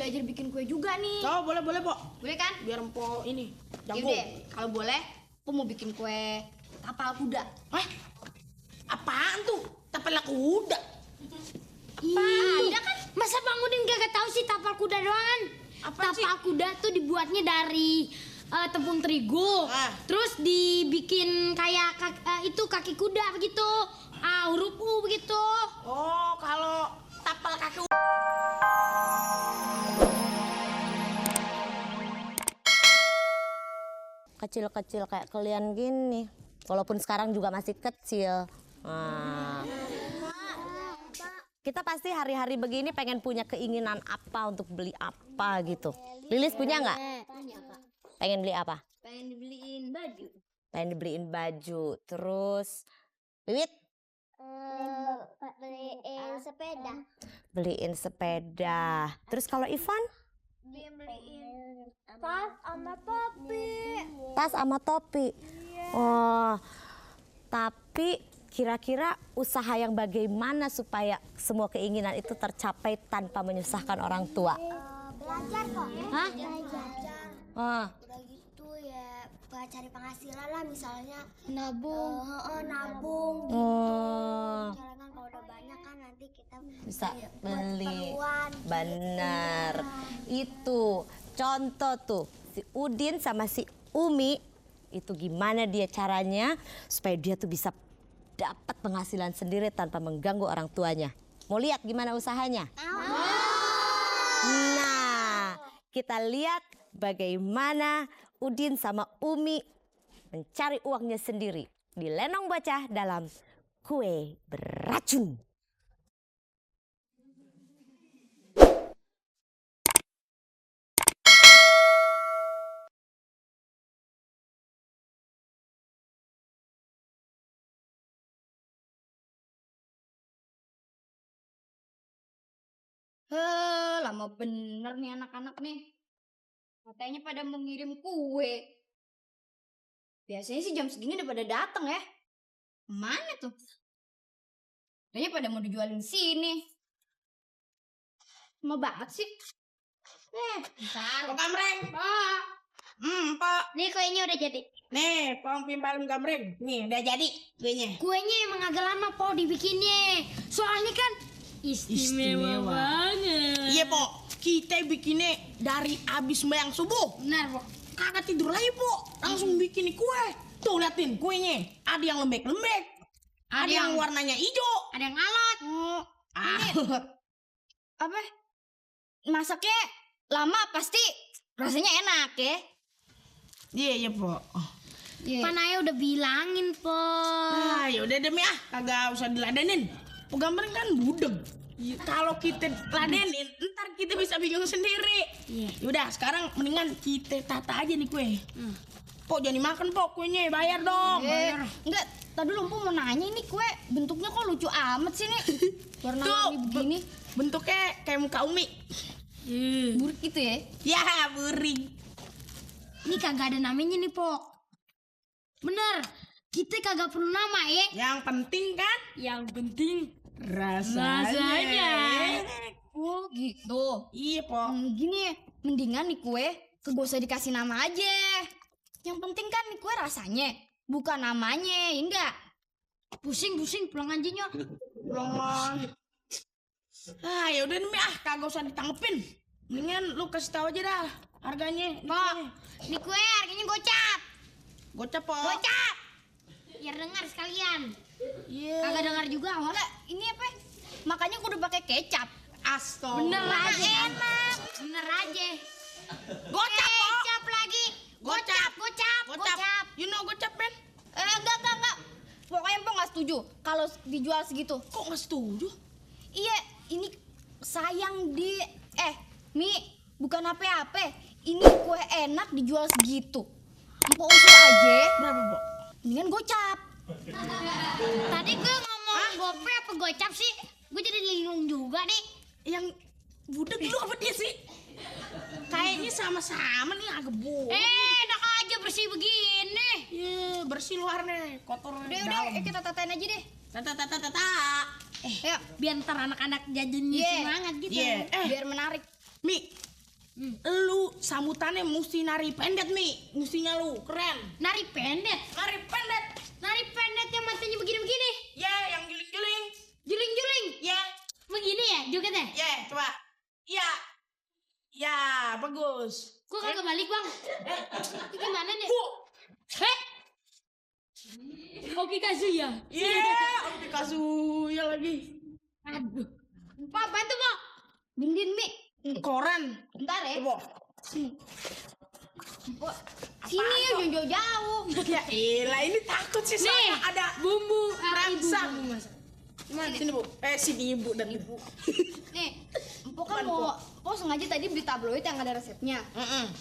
belajar bikin kue juga nih. Oh, boleh, Pok. Boleh kan? Biar Empok ini jago. Yaudah, kalau boleh, aku mau bikin kue tapal kuda. Hah? Apaan tuh? Tapal kuda? Ada kan? Masa Bang Udin gak tahu sih tapal kuda doang? Apaan sih? Tapal kuda tuh dibuatnya dari tepung terigu. Terus dibikin kayak kaki kuda begitu. Huruf U begitu. Oh, kalau tapal kaki kecil-kecil kayak kalian gini. Walaupun sekarang juga masih kecil. Nah. Kita pasti hari-hari begini pengen punya keinginan apa untuk beli apa gitu. Lilis punya nggak? Pengen beli apa? Pengen dibeliin baju. Pengen dibeliin baju. Terus, Wiwit? Beliin sepeda. Beliin sepeda. Terus kalau Ivan? Beliin tas sama topi. Tas sama topi. Oh, tapi kira-kira usaha yang bagaimana supaya semua keinginan itu tercapai tanpa menyusahkan orang tua? Belajar kok. Hah? Belajar. Udah gitu ya cari penghasilan lah, misalnya nabung. Nabung gitu. Misalnya kan kalau udah banyak kan nanti kita Bisa beli. keperluan. Benar. Itu contoh tuh si Udin sama si Umi itu gimana dia caranya supaya dia tuh bisa dapat penghasilan sendiri tanpa mengganggu orang tuanya. Mau lihat gimana usahanya? Nah, kita lihat bagaimana Udin sama Umi mencari uangnya sendiri di Lenong Bocah dalam Kue Beracun. Lama bener nih anak-anak nih. Katanya pada mau ngirim kue. Biasanya sih jam segini udah pada dateng ya. Mana tuh? Kayaknya pada mau dijualin sini. Lama banget sih. Pak Gamreng. Pak. Pak. Nih kuenya udah jadi. Nih, Pong Pimpalem Gamreng. Nih, udah jadi kuenya. Kuenya emang agak lama Po dibikinnya. Soalnya kan istimewa banget. Iya, Pok. Kita bikinnya dari abis sembahyang subuh. Benar, Pok. Kagak tidur lagi, Pok. Langsung bikin kue. Tuh, liatin kuenya. Ada yang lembek-lembek. Ada yang warnanya hijau. Ada yang alot. Apa? Masaknya lama pasti rasanya enak ya. Iya, Pok. Pan Ayah udah bilangin Po. Ya udah demi kagak usah diladenin. Pok Gamreng kan budeg. Kalau kita ladenin, ntar kita bisa bingung sendiri. Yaudah, sekarang mendingan kita tata aja nih kue. Pok, jangan dimakan, Pok, kuenya. Bayar dong. Enggak, tadi dulu mau nanya ini kue bentuknya kok lucu amat sih nih. Warna-warni begini. Bentuknya kayak muka Umi. Burik gitu ya. Ya, buring. Ini kagak ada namanya nih Po. Bener, kita kagak perlu nama ya. Yang penting kan? Yang penting Rasanya. Oh gitu. Iya, Pok. Gini, mendingan nih kue kagak usah dikasih nama aja. Yang penting kan nih kue rasanya, bukan namanya, ya enggak? pusing pulang aja nyok. Pulang. Ya udah nih, kagak usah ditanggepin. Mendingan lu kasih tahu aja dah harganya. Pok, ini kue harganya gocap. Gocap, Pok. Gocap. Biar dengar sekalian. Iya. Kagak dengar juga, Wak. Enggak, ini apa? Makanya gue udah pakai kecap. Astaga. Bener aja. Enak. Bener aja. Gocap, Pok. Kecap lagi. Gocap. Gocap. You know gocap, Ben? Enggak. Pokoknya Mpok nggak setuju kalau dijual segitu. Kok nggak setuju? Iya, ini sayang Mi, bukan apa-apa. Ini kue enak dijual segitu. Mpok usul aja. Berapa, Pok? Mendingan gocap. Tadi gue ngomong gope apa gocap sih? Gue jadi linglung juga nih. Yang budek lu apa dia sih? Kayaknya sama-sama nih agak bohong. Enak aja bersih begini. Iya, bersih luarnya, kotor Udah, kita tatain aja deh. Tata. Ayo, Biar ntar anak-anak jajannya Iya. semangat gitu. Iya. biar menarik. Mi, Lu sambutannya mesti nari pendet, Mi. Mestinya lu keren. Nari pendet. Nari pendet. Nari pendet yang matanya begini-begini. Ya, yang juling-juling. Juling-juling. Ya, Begini ya jogetnya? ya, coba. Ya. Ya, bagus. Gua kagak balik, Bang. Ini gimana deh? Heh. Oke Kazuya. Oke Kazuya lagi. Aduh. Pak, bantu, Pak. Dindin Mi. Koran. Bentar ya. Coba. Sini ya jangan jauh-jauh. Ya elah, ini takut sih Nih, soalnya ada bumbu rangsang. Mana? Sini, Bu. Sini Ibu dan Ibu. Nih, Empok kan mau sengaja tadi beli tabloid yang ada resepnya.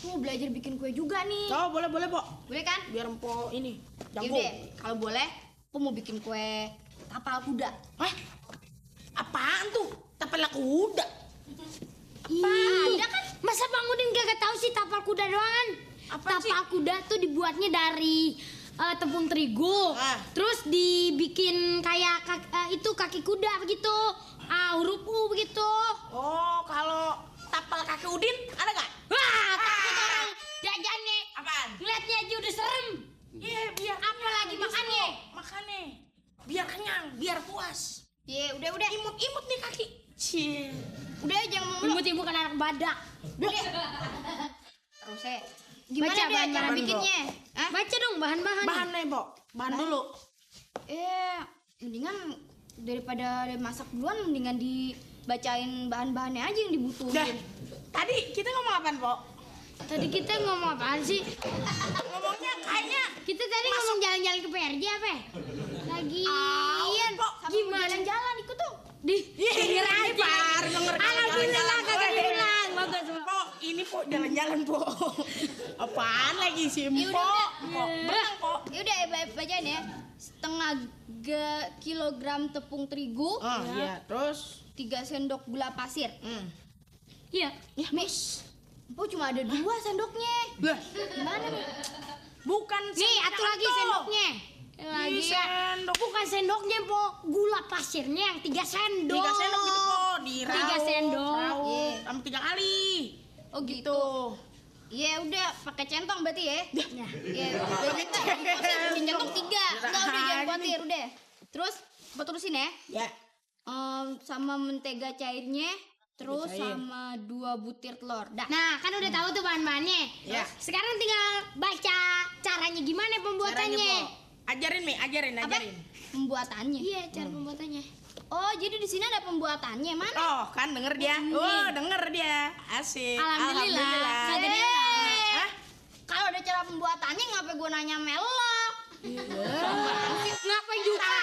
Mau belajar bikin kue juga nih. Oh, boleh, Pok. Boleh kan? Biar empok ini jago. Yaudah, kalau boleh, aku mau bikin kue tapal kuda. Hah? Apaan tuh? Tapal kuda. Ada kan? Masa Bang Udin gak tahu sih tapal kuda doang? Apaan sih? Tapal kuda tuh dibuatnya dari tepung terigu. Ah. Terus dibikin kayak itu kaki kuda begitu. Huruf U begitu. Oh, kalau tapal kaki Udin ada nggak? Wah, takut orang jajannya. Apaan? Ngeliatnya aja udah serem. Iya, biar Apalagi makannya. Makannya. Biar kenyang, biar puas. Iya, udah. Imut-imut nih kaki. Cie. Udah jangan mulu. Ibu-ibu kan anak badak. Terus gimana Baca deh cara bahan, bikinnya? Hah? Baca dong bahan-bahan. Bahannya, Pok. Bahan dulu. Mendingan daripada masak duluan mendingan dibacain bahan-bahannya aja yang Dah. dibutuhin. Tadi kita ngomong apaan, Pok? Tadi kita ngomong apaan sih? Ngomongnya kayaknya Kita tadi ngomong jalan-jalan ke PRJ apa? Lagian Pok. gimana? Jalan-jalan ikut dong. Denger aja. Alhamdulillah kagak dibilang. Bagus. Pok, ini Pok jalan-jalan, Pok. Apaan lagi sih, Ya udah, Pok? Pok, benang, Pok. Yaudah bacain ya. Setengah kilogram tepung terigu, Oh, iya. Terus 3 sendok gula pasir. Iya. ya, Miss. Oh cuma ada 2 sendoknya. Lah, Gimana nih? bukan Nih, atuh lagi sendok. sendoknya. Lagi ya. Sendok. Bukan sendoknya, Po. Gula pasirnya yang 3 sendok. 3 sendok gitu, Pok. Diraup. 3 sendok. Raup. Iya. Sampai 3 kali. Oh gitu. Iya udah pakai centong berarti ya. Iya. Centong 3. Enggak udah jangan khawatir udah. Terus buat terusin ya. Ya. Sama mentega cairnya. Terus Cair. sama 2 butir telur. Dah. Nah, kan udah tahu tuh bahan-bahannya. Ya. Sekarang tinggal baca caranya gimana pembuatannya. Caranya, Pok. Ajarin, Mi. Ajarin. Pembuatannya. Iya, cara pembuatannya. Oh, jadi di sini ada pembuatannya. Mana? Oh, kan denger dia. Oh, denger dia. Asik. Alhamdulillah. Kagak dia. Hah? Kalau ada cara pembuatannya ngapa gue nanya melo? Ngapain juga?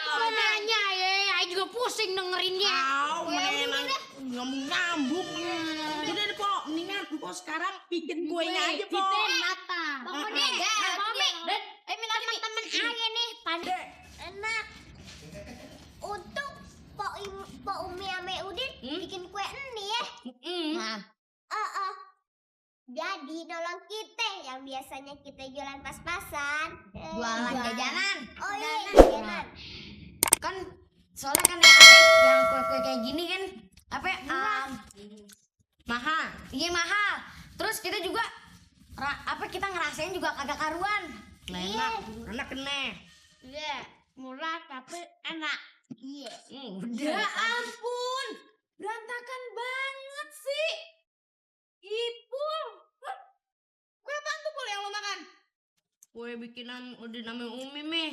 Kok nanya ya? Ayo juga pusing dengerinnya. Kau menenang nyambung. Udah deh, Pok. Mendingan Pok sekarang bikin kuenya aja, Pok. mata. Pokoknya minta teman-teman aja nih. Pada enak. Untuk Po Umi ame Udin bikin kue ini ya. Nah, Jadi nolong kita yang biasanya kita jualan pas-pasan. jualan jajanan. Oh iya, jajanan. Kan soalnya kan yang kue-kue kayak gini kan mahal. Iya mahal. Terus kita juga kita ngerasain juga kagak karuan. Enak kena. Iya, murah tapi enak. Iya. Ya ampun, berantakan banget sih. Ipul, kue apaan tuh Pul yang lo makan? Kue bikinan udah namanya Umi, Mi.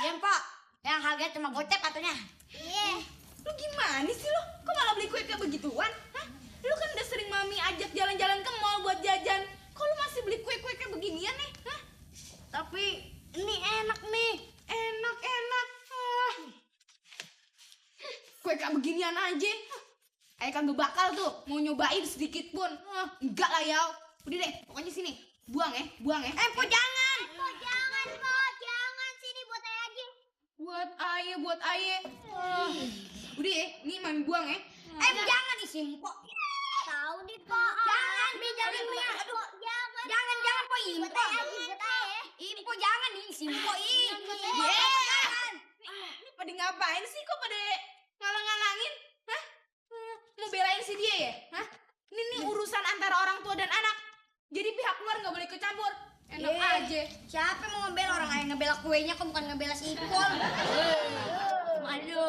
Iya Pak, yang harganya cuma gocap katanya. Iya. Lu gimana sih lo? Kok malah beli kue kayak begituan? Hah? Lu kan udah sering mami ajak jalan-jalan ke mall buat jajan. Kok lu masih beli kue-kue kayak beginian nih? Hah? Tapi ini enak, Mi. Enak. Kue kayak beginian aja. Ayah kagak bakal tuh mau nyobain sedikit pun. Enggak lah ya. Udah deh, pokoknya sini. Buang ya. Po jangan. Jangan sini buat ayah aja. Buat ayah. Udah ya, ini mami buang ya. Jangan isi Po. Tahu nih Po. Jangan, Mi, jangan, Mi. Aduh, jangan. Jangan Po, Buat ayah aja, buat ayah. Po jangan nih, isi Po. Jangan. Ini pada ngapain sih kok pada ngalang-ngalangin? Hah? Mau belain si dia ya? Hah? Ini urusan antara orang tua dan anak. Jadi pihak luar nggak boleh ikut campur. Enak aja. Siapa yang mau ngebela orang kayak ngebela kuenya kok bukan ngebela si Ipol. Malu.